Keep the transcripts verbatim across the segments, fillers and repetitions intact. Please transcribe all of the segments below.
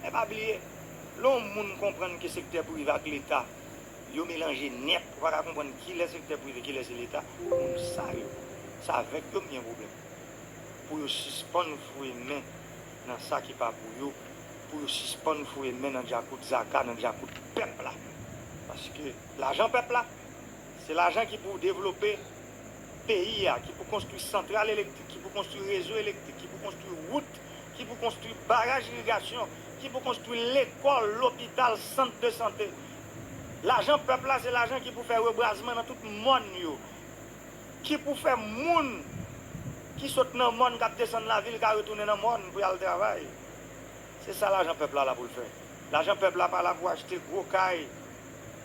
E pa bliye, lè yon moun konprann ke sektè prive ak Leta, yo melanje nèt, ou pa ka konprann kilè sektè prive, kilè se Leta, moun sa yo, se avèk yo m gen pwoblèm. Pou yo sispann foure men nan sa ki pa pou yo, pou yo sispann foure men nan djakout zaka, nan djakout pèp la. Paske lajan pèp la, se lajan ki pou devlope peyi a, ki pou konstwi santral elektrik, ki pou konstwi rezo elektrik, ki pou konstwi wout, ki pou konstwi baraj irigasyon, ki pou konstwi lekòl, lopital, sant de sante. Lajan pèp la, se lajan ki pou fè rebwazman nan tout mòn yo, ki pou fè moun ki sot nan mòn k ap desann lavil ka retounen nan mòn pou y al travay. Se sa lajan pèp la la pou l fè. Lajan pèp la pa la pou achte gwo kay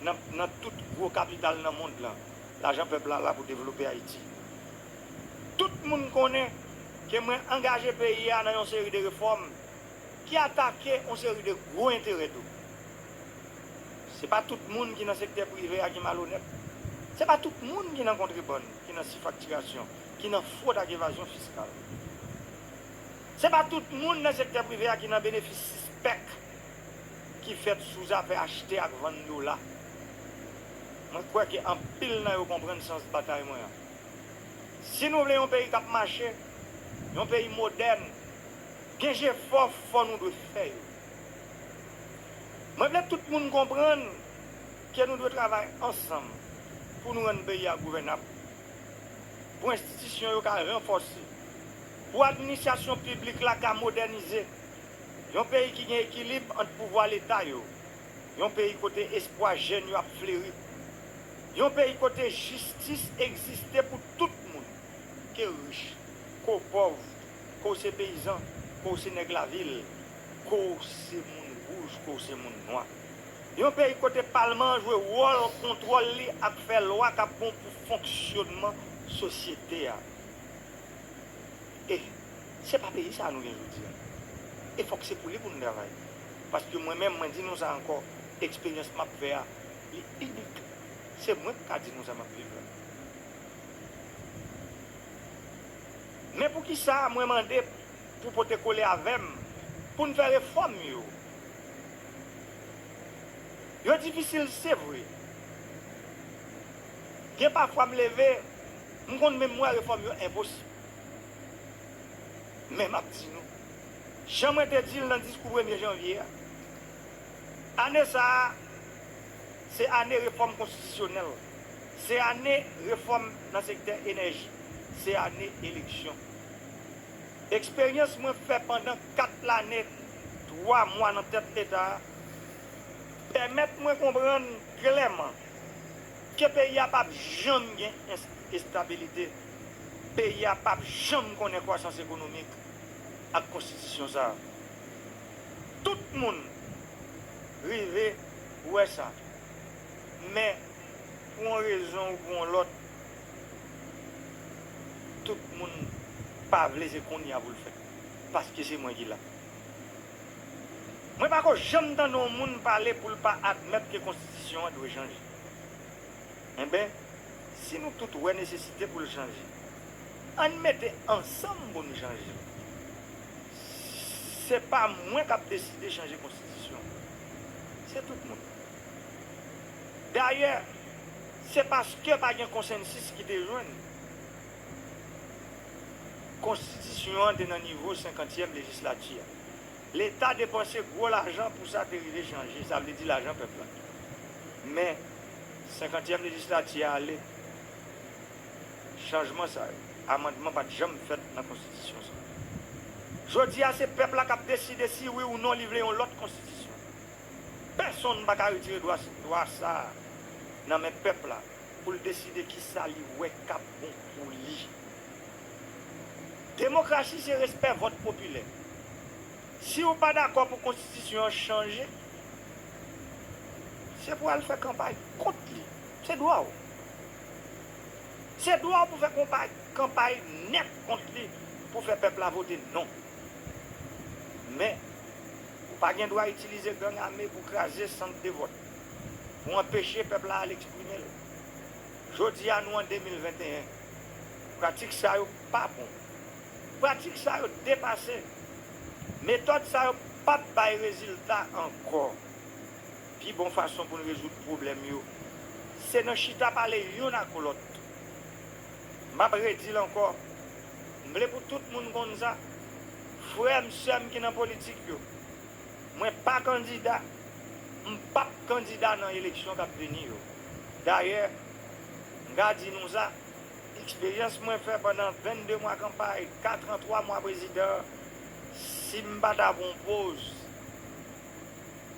nan, nan tout gwo kapital nan mond lan. Lajan pèp la la pou devlope Ayiti. Tout moun konnen ke mwen angaje peyi a nan yon seri de refòm ki atake yon seri de gwo enterè tou. Se pa tout moun ki nan sektè prive a ki malonèt. Se pa tout moun ki nan kontrebann, ki nan sifaktirasyon, ki nan fwod ak evazyon fiskal. Se pa tout moun nan sektè prive a ki nan benefis sispèk ki fèt sou zafè achte ak vann dola. Mwen kwè ke anpil nan yo konprann sans batay mwen an. Si nou vle yon peyi k ap mache, yon peyi modèn, gen jefò fò nou dwe fè yo. Mwen vle tout moun konprann ke nou dwe travay ansanm pou nou rann peyi a gouvènab, pou enstitisyon yo ka ranfòse, pou administrasyon piblik la ka modènize, yon peyi ki gen ekilib ant pouvwa Leta yo, yon peyi kote espwa jèn yo ap fleri, yon peyi kote jistis egziste pou tout moun, ke w rich, ke w pòv, ke w se peyizan, ke w se nèg lavil, ke w se moun wouj, ke w se moun nwa. Yon peyi kote palman an jwe wòl kontwòl li ak fè lwa k ap bon pou fonksyònman sosyete a. E se pa peyi sa a nou gen jodi a. E fòk se pou li pou nou travay. Paske mwen menm, mwen di nou sa ankò, eksperyans m ap fè a, li inik. Se mwen k ka di nou sa m ap viv la. Men poukisa mwen mande pou pote kole avè m, pou n fè refòm yo? Yo difisil, se vre. Gen pafwa m leve, m konn menm wè refòm yo enposib. Men m ap di nou, jan mwen te di l nan diskou premye janvye a, ane sa a, se ane refòm konstitisyonèl, se ane refòm nan sektè enèji, se ane eleksyon. Eksperyans mwen fè pandan kat lane, twa mwa nan tèt Leta a, pèmèt mwen konprann klèman ke peyi a p ap janm gen ens-, estabilite. Peyi a p ap janm konnen kwasans ekonomik ak konstitisyon sa a. Tout moun rive wè sa. Men, pou yon rezon ou pou yon lòt, tout moun pa vle se kounye a pou l fèt. Paske se mwen ki la. Mwen pako janm tande yon moun pale pou l pa admèt ke konstitisyon an dwe chanje. Enben, si nou tout wè nesesite pou l chanje, ann mete ansanm pou n chanje l. Se pa mwen k ap deside chanje konstitisyon. Se tout moun. Dayè, se paske pa gen konsansis ki te jwenn. Konstitisyon an te nan nivo senkantyèm lejislati a. Leta depanse gwo lajan pou sa te rive chanje, sa vle di lajan pèp la. Men, senkantyèm lejislati a ale, chanjman sa yo, amandman pa t janm fèt nan konstitisyon sa. Jodi a, se pèp la k ap deside si wi ou non li vle yon lòt konstitisyon. Pèsonn pa ka retire dwa, dwa sa a nan men pèp la pou l deside kisa li wè k ap bon pou li. Demokrasi se respè vòt popilè. Si w pa dakò pou konstitisyon an chanje, se pou w al fè kanpay kont li. Se dwa w. Se dwa w pou fè konpay, kanpay nèt kont li pou fè pèp la vote non. Men, ou pa gen dwa itilize gang ame pou kraze sant de vòt, pou anpeche pèp la al eksprime l. Jodi a, nou an de mil venteyen. Pratik sa yo pa bon. Pratik sa yo depase. Metòd sa yo p ap bay rezilta ankò. Pi bon fason pou n rezoud pwoblèm yo, se nan chita pale youn ak lòt. M ap redi l ankò, m vle pou tout moun konn sa, frè m, sè m ki nan politik yo, mwen pa kandida, m p ap kandida nan eleksyon k ap vini yo. Dayè, m ka di nou sa, eksperyans mwen fè pandan vennde mwa kanpay, kat an twa mwa prezidan, si m pa ta pran pòz,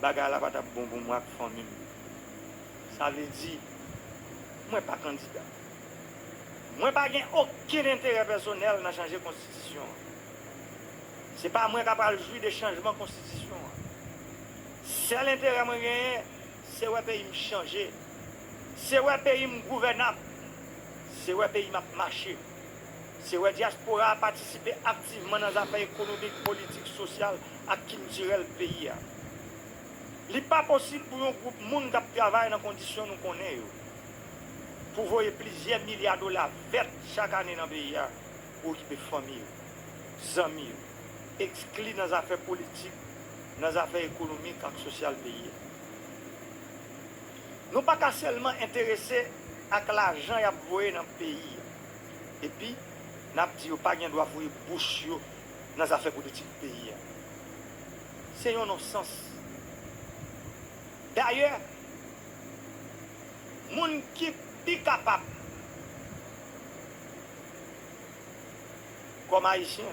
bagay la pa t ap bon pou mwen ak fanmi m. Sa vle di, mwen pa kandida. Mwen pa gen okenn enterè pèsonèl nan chanje konstitisyon an. Se pa mwen k ap al jwi de chanjman konstitisyon an. Sèl enterè mwen genyen, se wè peyi m chanje. Se wè peyi m gouvènab. Se wè peyi m ap mache. Se wè dyaspora a patisipe aktivman nan zafè ekonomik, politik, sosyal ak kiltirèl peyi a. Li pa posib pou yon gwoup moun k ap travay nan kondisyon nou konnen yo, pou voye plizyè milya dola vèt chak ane nan peyi a pou okipe fanmi yo, zanmi yo, ekskli nan zafè politik, nan zafè ekonomik ak sosyal peyi a. Nou pa ka sèlman enterese ak lajan y ap voye nan peyi a, epi n ap di yo pa gen dwa foure bouch yo nan zafè politik peyi a. Se yon nonsans. Dayè, moun ki pi kapab kòm Ayisyen,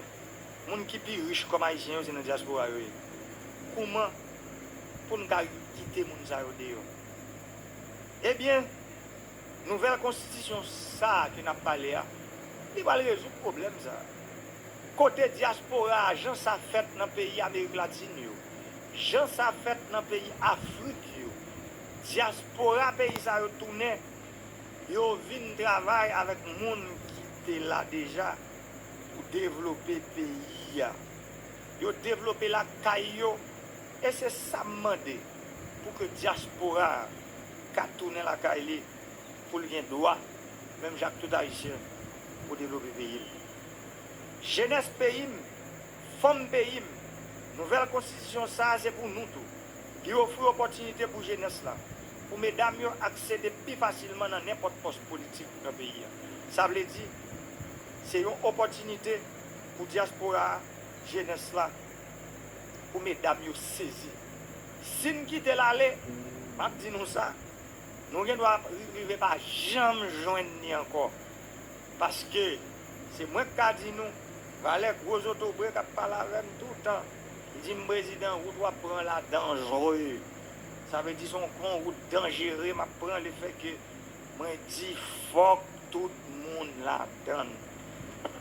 moun ki pi rich kòm Ayisyen yo, se nan dyaspora yo ye. Kouman pou n ka kite moun sa yo deyò? Ebyen, nouvèl konstitisyon sa a ke n ap pale a, li pral rezoud pwoblèm sa a. Kote dyaspora a, jan sa fèt nan peyi Amerik Latin yo, jan sa fèt nan peyi Afrik yo, dyaspora peyi sa yo tounen, yo vin travay avèk moun ki te la deja pou devlope peyi a. Yo devlope lakay yo, e se sa m mande, pou ke dyaspora a ka tounen lakay li, pou l gen dwa, menm jan ak tout Ayisyen, pou devlope peyi l. Jenès peyi m, fanm peyi m, nouvèl konstitisyon sa a se pou nou tou. Li ofri opòtinite pou jenès la, pou medam yo aksede pi fasilman nan nenpòt pòs politik nan peyi a. Sa vle di, se yon opòtinite pou dyaspora a, jenès la, pou medam yo sezi. Si n kite l ale, m ap di nou sa, nou gendwa ri- rive pa janm jwenn ni ankò. Paske se mwen k ka di nou, valè gwo zotobre k ap pale avè m toutan, li di m, "Prezidan, wout w ap pran la danjre." Sa vle di se yon, yon wout danjere m ap pran, lefètke mwen di fòk tout moun ladann.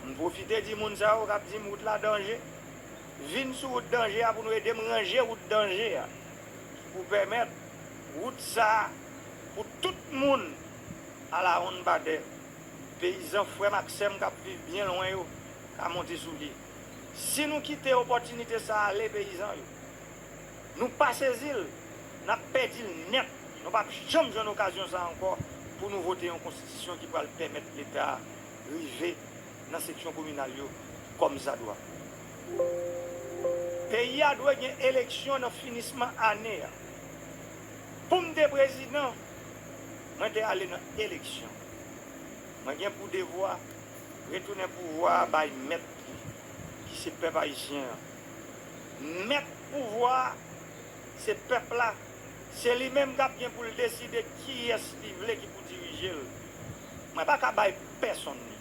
M pwofite di moun sa yo k ap di m wout la danje, vin sou wout danje a pou nou ede m ranje wout danje a, pou pèmèt wout sa a pou tout moun alawonnbadè, peyizan frè m ak sè m k ap viv byen lwen yo ka monte sou li. Si nou kite opòtinite sa a ale, peyizan yo, nou pa sezi l, n ap pèdi l nèt. Nou p ap janm jwenn okazyon sa a ankò pou nou vote yon konstitisyon ki pral pèmèt Leta a rive nan seksyon kominal yo kòmsadwa. Peyi a dwe gen eleksyon nan finisman ane a. Pou m te prezidan, mwen te ale nan eleksyon. Mwen gen pou devwa retounen pouvwa a bay mèt li, ki se pèp ayisyen an. Mèt pouvwa a, se pèp la, se li menm k ap gen pou l deside kiyès li vle ki pou dirije l. Mwen pa ka bay pèsonn li.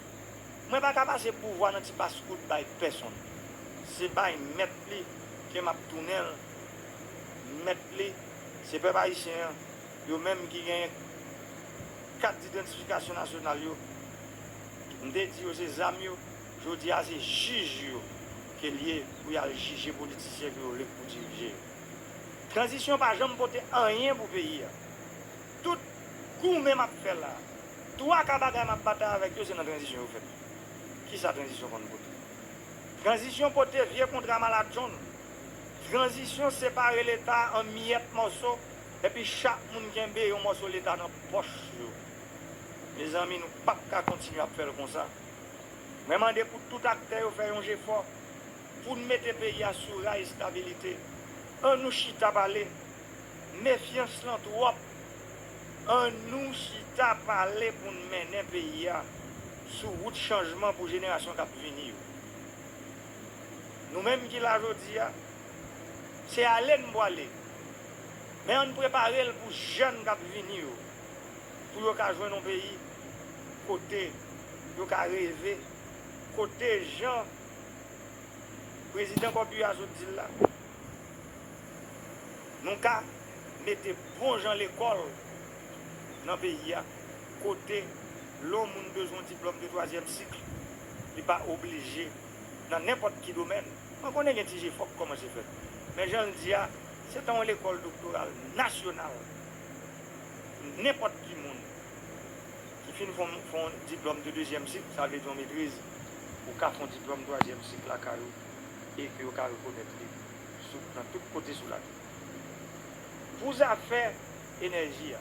Mwen pa ka pase pouvwa nan ti paskoud bay pèsonn. Se bay mèt li ke m ap tounen l. Mèt li, se pèp ayisyen an, yo menm ki genyen kat idantifikasyon nasyonal yo. M te di yo se zam yo, jodi a se jij yo ke l ye pou y al jije politisyen ke yo vle pou dirije yo. Tranzisyon pa janm pote anyen pou peyi a. Tout goumen m ap fè la, twa ka bagay m ap batay avèk yo, se nan tranzisyon yo fèt. Kisa tranzisyon konn pote? Tranzisyon pote vye kontra malatchonn. Tranzisyon separe Leta an miyèt mòso, epi chak moun kenbe yon mòso Leta nan pòch yo. Mezanmi, nou p ap ka kontinye ap fè l konsa. Mwen mande pou tout aktè yo fè yon jefò pou n mete peyi a sou ray estabilite, An nou chita pale. Mefyans lan twòp. An nou chita pale pou n mennen peyi a sou wout chanjman pou jenerasyon k ap vini yo. Nou menm ki la jodi a, se ale n pwale. Men ann prepare l pou jèn k ap vini yo, pou yo ka jwenn yon peyi kote yo ka reve, kote jan Prezidan Corbière a sot di l la, nou ka mete bon jan lekòl nan peyi a, kote lè yon moun bezwen yon diplòm de twazyèm sik, li pa oblije nan nenpòt ki domèn. Mwen konnen gen ti jefò k kòmanse fèt. Men jan l di a, se ta yon lekòl doktoral nasyonal. Nenpòt ki moun ki fin fè yon, fè yon diplòm de dezyèm sik, sa vle di yon metriz, ou ka fè yon diplòm twazyèm sik lakay ou e ke yo ka rekonèt li sou, nan tout kote sou latè. Pou zafè enèji a,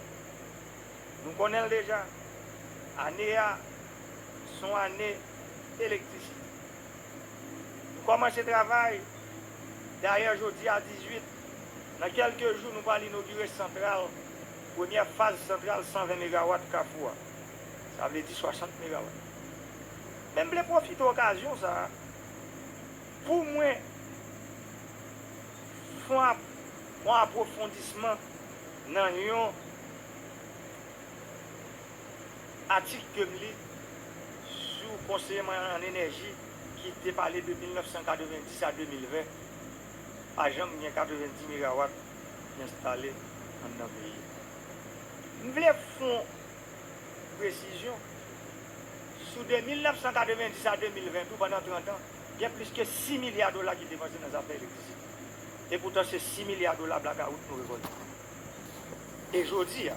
nou konnen l deja, ane a se yon ane elektrisite. Nou kòmanse travay. Dayè, jodi a dizuit, nan kèlke jou, nou pral inogire santral, premyè faz santral san ven megawat Kafou a. Sa vle di swasant megawat. Men m vle pwofite okazyon sa a pou mwen fè yon ap-, yon apwofondisman nan yon atik ke m li sou konseye mwen an enèji ki te pale de mil nèf san katrevenndis a de mil ven, pa janm gen katrevenndis megawat ki enstale anndan peyi a. M vle fè yon presizyon, sou de mil nèf san katrevenndis a de mil ven tou, pandan trant an, gen plis ke sis milya dola ki depanse nan zafè elektrisite. Epoutan, se sis milya dola blakawout nou rekòlte. E jodi a,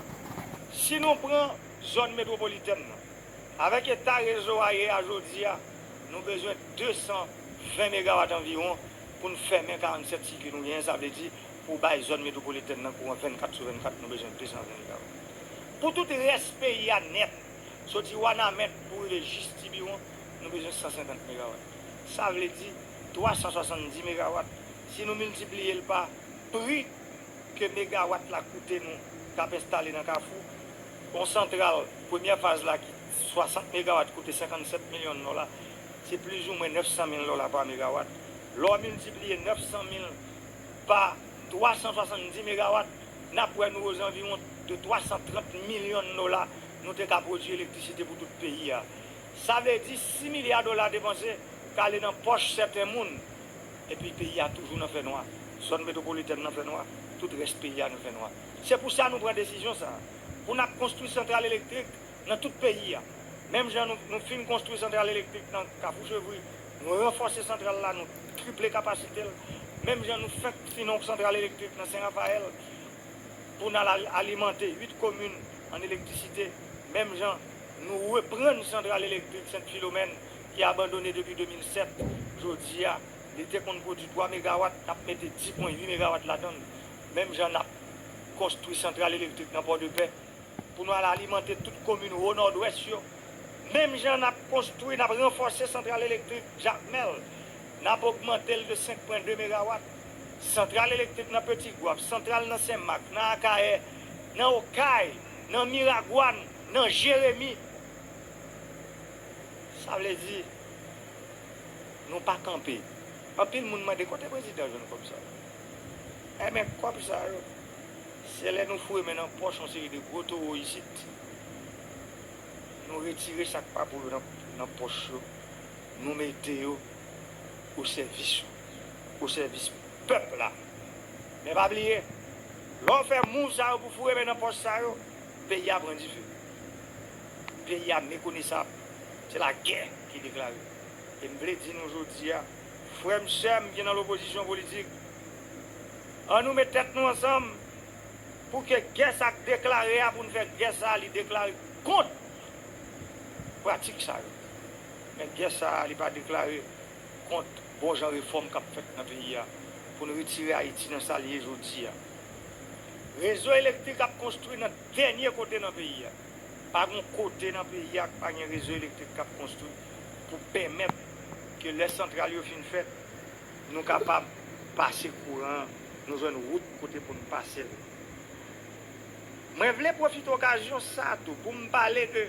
si nou pran zòn metwopolitèn nan, avèk eta rezo a ye a jodi a, nou bezwen de san ven megawat anviwon pou n fèmen karannsèt siki nou genyen, sa vle di, pou bay zòn metwopolitèn nan kouran vennkat sou vennkat, nou bezwen de san ven megawat. Pou tout rès peyi a nèt, soti Wanament pou rive jis Tibiwon, nou bezwen san senkant megawat. Sa vle di twa san swasanndis megawat. Si nou miltipliye l pa pri ke megawat la koute nou k ap enstale nan Kafou, yon santral, premyè faz la ki swasant megawat koute senkannsèt milyon dola, se plizoumwen nèf san mil dola pa megawat. Lè w miltipliye nèf san mil pa twa san swasanndis megawat, n ap wè nou ozanviwon de twa san trant milyon dola nou te ka pwodui elektrisite pou tout peyi a. Sa vle di sis milya dola depanse k ale nan pòch sèten moun, epi peyi a toujou nan fènwa. Zòn metwopolitèn nan fènwa, tout rès peyi a nan fènwa. Se pou sa nou pran desizyon sa a, pou n ap konstwi santral elektrik nan tout peyi a. Menm jan nou, nou fin konstwi santral elektrik nan Kafou Chevri, nou ranfòse santral la, nou triple kapasite l. Menm jan nou fenk fin yon santral elektrik nan Sen Rafayèl, pou n al al-, alimante uit komin an elektrisite, menm jan nou reprann santral elektrik Sent Filomèn ki abandone depi de mil sèt. Jodi a, li te konn pwodui twa megawat, n ap mete dis pwen uit megawat ladan l. Menm jan n ap konstwi santral elektrik nan Pòdepè, pou nou al alimante tout komin Wo Nòdwès yo. Menm jan n ap konstwi, n ap ranfòse santral elektrik Jakmèl, n ap ogmante l de senk pwen de megawat. Santral elektrik nan Petit Goâve, santral nan Senmak, nan Akayè, nan Okay, nan Miragwàn, nan Jeremi. Sa vle di, nou pa kanpe. Anpil moun mande, kote prezidan jwenn kòb sa yo? Enben, kòb sa yo, se lè nou foure men nan pòch yon seri de gwo towo isit, nou retire sa k pa pou yo nan, nan pòch yo, nou mete yo o sèvis yo, o sèvis pèp la. Men pa bliye, lè w fè mouv sa yo pou foure men nan pòch sa yo, peyi a pran dife. Peyi a mekonesab. Se lagè ki deklare. E m vle di nou jodi a, frè m, sè m ki nan lopozisyon politik, ann nou met tèt nou ansanm pou ke gè sa k deklare a, pou n fè gè sa a, li deklare kont pratik sa yo. Men gè sa a, li pa deklare kont bon jan refòm k ap fèt nan peyi a, pou n retire Ayiti nan sa l ye jodi a. Rezo elektrik ap konstwi nan dènye kote nan peyi a. Pa gen kote nan peyi a k pa gen rezo elektrik k ap konstwi pou pèmèt ke lè santral yo fin fèt, nou kapab pase kouran nou jwenn wout kote pou n pase l. Mwen vle pwofite okazyon sa a tou pou m pale de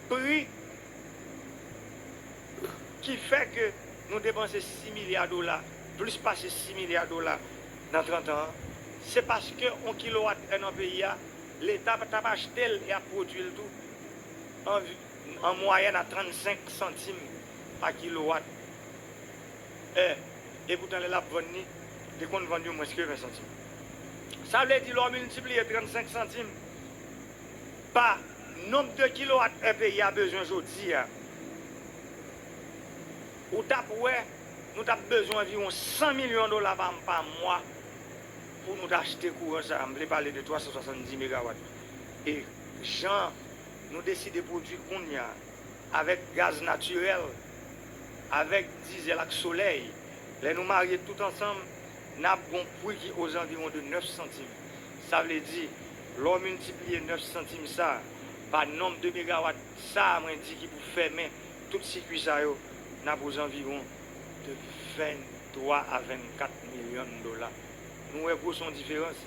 pri ki fè ke nou depanse sis milya dola, plis pase sis milya dola nan trant an an. Se paske yon kilowat è nan peyi a, Leta t ap achte l e ap pwodui l tou an, an mwayèn a trannsenk santim pa kilowat è. E poutan, lè l ap vann li, li konn vann yo mwens ke ven santim. Sa vle di, lè w miltipliye trannsenk santim pa nonb de kilowat è peyi a bezwen jodi a, ou t ap wè nou t ap bezwen anviwon san milyon dola pa, pa mwa pou nou ta achte kouran sa a. M vle pale de twa san swasanndis megawat. E jan nou deside pwodui kounye a, avèk gaz natirèl, avèk dizèl ak solèy, lè nou marye tout ansanm, n ap gon pri ki ozanviwon de nèf santim. Sa vle di, lè w miltipliye nèf santim sa a pa nonb de megawat sa a mwen di ki pou fèmen tout sikui sa yo, n ap ozanviwon de venntwa a vennkat milyon dola. Nou wè gwo se yon diferans.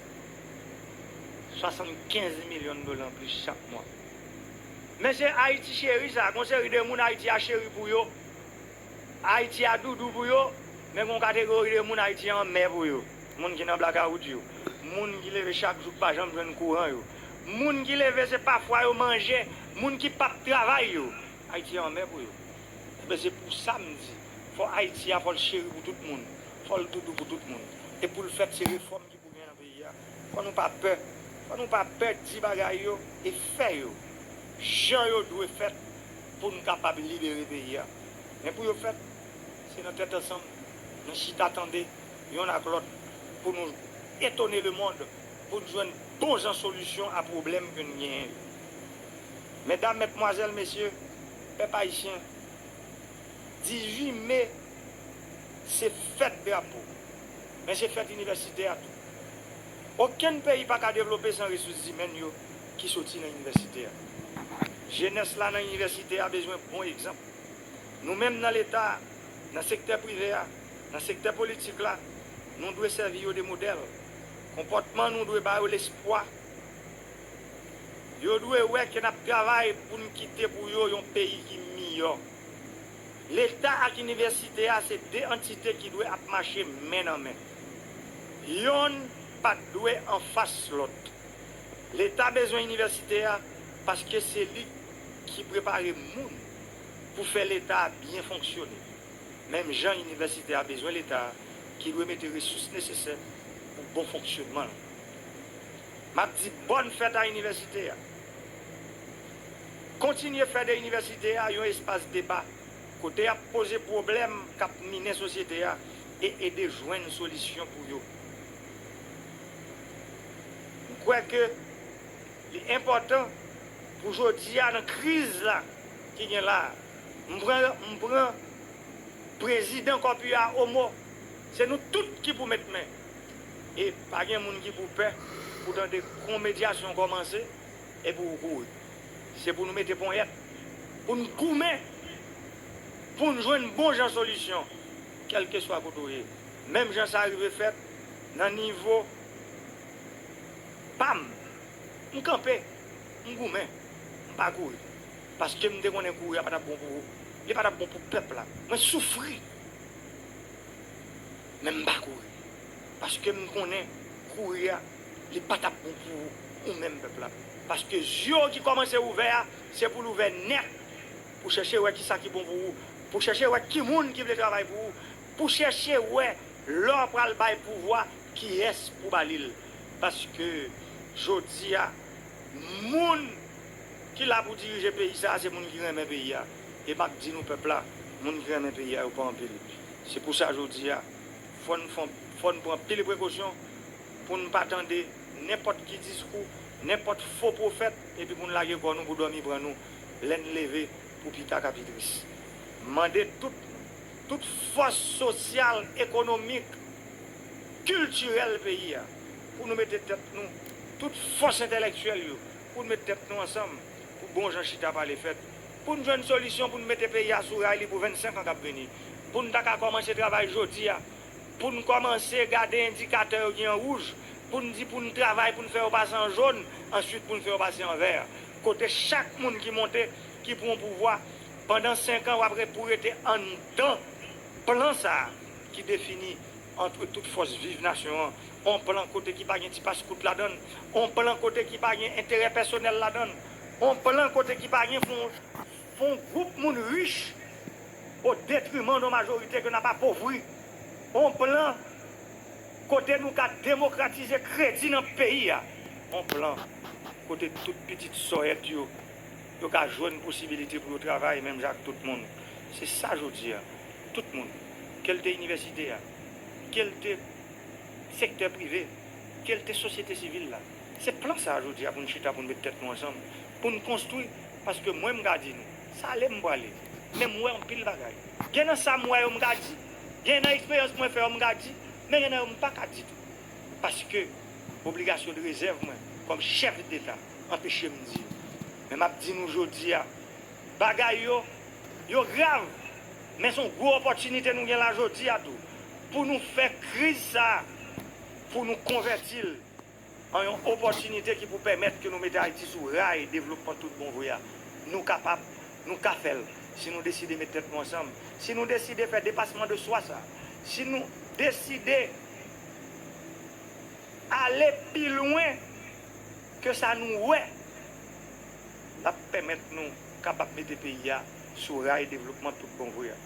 Swasannkenz milyon dola anplis chak mwa. Men se Ayiti cheri sa, gon seri de moun Ayiti a cheri pou yo, Ayiti a doudou pou yo, men gon kategori de moun Ayiti a anmè pou yo. Moun ki nan blakawout yo, moun ki leve chak jou k pa janm jwenn kouran yo, moun ki leve se pafwa yo manje, moun ki p ap travay yo, Ayiti a anmè pou yo. Ebyen, se pou sa m di, fò Ayiti a, fò l cheri pou tout moun, fò l doudou pou tout moun. E pou l fèt, se refòm ki pou gen nan peyi a. Fò nou pa pè, fò nou pa pè di bagay yo e fè yo jan yo dwe fèt pou n kapab libere peyi a. Men pou yo fèt, se nan tèt ansanm, nan chita tande yonn ak lòt, pou nou etone lemonn, pou n jwenn bon jan solisyon a pwoblèm ke n genyen yo. Medam, medmwazèl, mesye, pèp ayisyen, dizuit me, se fèt drapo, men se fèt inivèsite a tou. Okenn peyi pa ka devlope san resous imèn yo ki soti nan inivèsite a. Jenès la nan inivèsite a bezwen bon egzanp. Nou menm nan Leta a, nan sektè prive a, nan sektè politik la, nou dwe sèvi yo de modèl. Konpòtman nou dwe ba yo lespwa. Yo dwe wè ke n ap travay pou n kite pou yo yon peyi ki miyò. Leta ak inivèsite a se de antite ki dwe ap mache men nan men. Yonn pa t dwe anfas lòt. Leta bezwen inivèsite a paske se li ki prepare moun pou fè Leta a byen fonksyone. Menm jan inivèsite a bezwen Leta a ki dwe mete resous nesesè pou bon fonksyonman l. M ap di bòn fèt a inivèsite a. Kontinye fè de inivèsite a yon espas deba kote y ap poze pwoblèm k ap minen sosyete a e ede jwenn solisyon pou yo. M kwè ke li enpòtan pou jodi a nan kriz la ki gen la a. M pran, m pran prezidan kòpi a omo. Se nou tout ki pou met men. E pa gen moun ki pou pè pou tande kon medyasyon kòmanse epi w kouri. Se pou nou mete ponyèt, pou n goumen, pou n jwenn bon jan solisyon, kèlkeswa kote w ye. Menm jan sa rive fèt nan nivo pa m, m kanpe, m goumen, m pa kouri. Paske m te konnen kouri a pa t ap bon pou ou. Li pa t ap bon pou pèp la. Mwen soufri. Men m pa kouri. Paske m konnen kouri a, li pa t ap bon pou ou, ou menm pèp la. Paske zye w ki kòmanse ouvè a, se pou l ouvè nèt, pou chèche wè kisa ki bon pou ou, pou chèche wè ki moun ki vle travay pou ou, pou chèche wè lè w pral bay pouvwa, kiyès pou ba li l. Paske jodi a, moun ki la pou dirije peyi sa a, se moun ki renmen peyi a. E m ap di nou pèp la, moun ki renmen peyi a, yo pa anpil. Se pou sa jodi a, fò n, fò n, fò n pran anpil prekosyon pou n pa tande nenpòt ki diskou, nenpòt fo pwofèt, epi pou n lage kò nou pou dòmi pran nou lè n leve pou pita k ap pi tris. Mande tout, tout fòs sosyal, ekonomik, kiltirèl peyi a, pou nou mete tèt nou, tout fòs entèlektyèl yo, pou n met tèt nou ansanm, pou bon jan chita pale fèt, pou n jwenn solisyon pou n mete peyi a sou ray li pou vennsenk an k ap vini, pou n ta ka kòmanse travay jodi a, pou n kòmanse gade endikatè yo ki an wouj, pou n di pou n travay pou n fè yo pase an jòn, answit pou n fè yo pase an vè. Kote chak moun ki monte, ki pran pouvwa, pandan senk an, w ap re-, pou rete anndan plan sa a ki defini ant tout fòs viv nasyon an. On plan kote ki pa gen ti paskout ladan l, on plan kote ki pa gen enterè pèsonèl ladan l, on plan kote ki pa gen fon, fon gwoup moun rich o detriman yon majorite ke n ap apovri. On plan kote nou ka demokratize kredi nan peyi a. On plan kote tout pitit sòyèt yo, yo ka jwenn posibilite pou yo travay menm jan ak tout moun. Se sa jodi a. Tout moun, ke l te inivèsite a, ke l te sektè prive, ke l te sosyete sivil la. Se plan sa a jodi a pou n chita, pou n met tèt nou ansanm, pou n konstwi, paske mwen m ka di nou, sa ale m prale, men m wè anpil bagay. Gen nan sa m wè yo m ka di, gen nan eksperyans mwen fè yo m ka di, men gen nan yo m pa ka di tou. Paske obligasyon de rezèv mwen kòm chèf deta anpeche m di yo. Men m ap di nou jodi a, bagay yo, yo grav, men se yon gwo opòtinite nou gen la jodi a tou, pou nou fè kriz sa a, pou nou konvèti l an yon opòtinite ki pou pèmèt ke nou mete Ayiti sou ray devlopman tout bon vre a. Nou kapab, nou ka fè l, si nou deside met tèt nou ansanm, si nou deside fè depasman de swa sa, si nou deside ale pi lwen ke sa nou wè, l ap pèmèt nou kapab mete peyi a sou ray devlopman tout bon vre a.